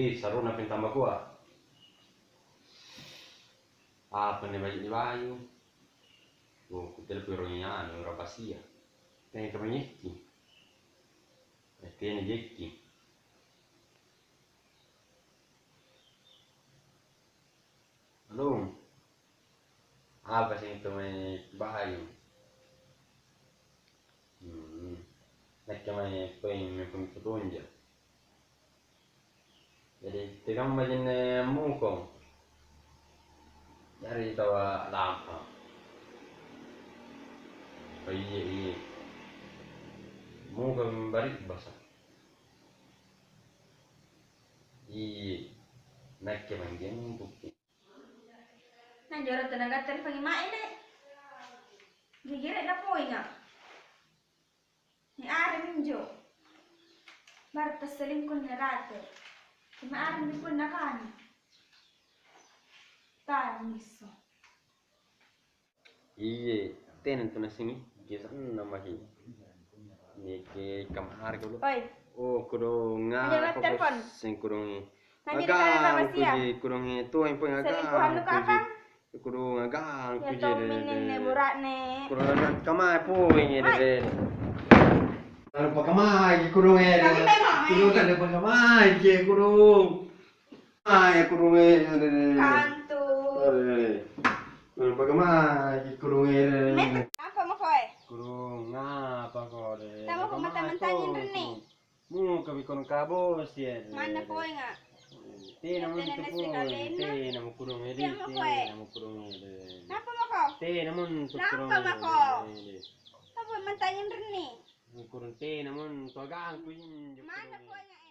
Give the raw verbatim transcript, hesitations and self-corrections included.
Ih, sarona pintambakua. Apa nih baji' ni bayu? Oh, kutelpon rongi anu, rapasia. Tena kamanyekki. Eh, tena jekki. Halo. Apa seng tu mae bayu? Hmm. Nakke mae poeng me pung kutonja. Jadi, tekamma jinne mukong. Jari tawa lampa. Oh, iya, iya. Mukong bari basa. Iya. Nakke manggeng bukti. Nanjoro tenaga telepon mae, Dek. Gigire na poinga. Ni are minjo. Baru tasselingkuh ni rate. Cuma are minjo pun nakana. Tau nisso. Iye, tena tu nasengi, kisanna maki. Nike kamari kolo. Oi. Oh, kodong Aja ngapa telepon. Seng kodong. Nanti di kamar Agang rahasia. Kuji, kodong tuang pun agang. Selingkuhannu kuji. Kapang? Kodong agang. Ya kuji tau deh, minne deh. Burane. Kodong agang kamai poeng ya Mai. Deh. Lalu pakamai kodong ya. Kami memang, Mai. Kodong kan pakamai ya kodong. Ai, kurunge, ere. Kantu. Ere. Nampa kemai kurunge, ere. Met-, apa mo koe? Kurung, apa ko, ere? Tama ko mata-mata nyenrenni. Muka bikon kabos, ya, ere. Mana koe nga? Tena mo. Tena mo kurung, ere. Tena mo kurung, ere. Tena mo koe. Tena mo kurung, ere. Napa mo ko? Tena mo untuk kurung, ere. Napa mo ko? Tama mata nyenrenni. Kurung tena mo to gangku injo. Mana koe nga?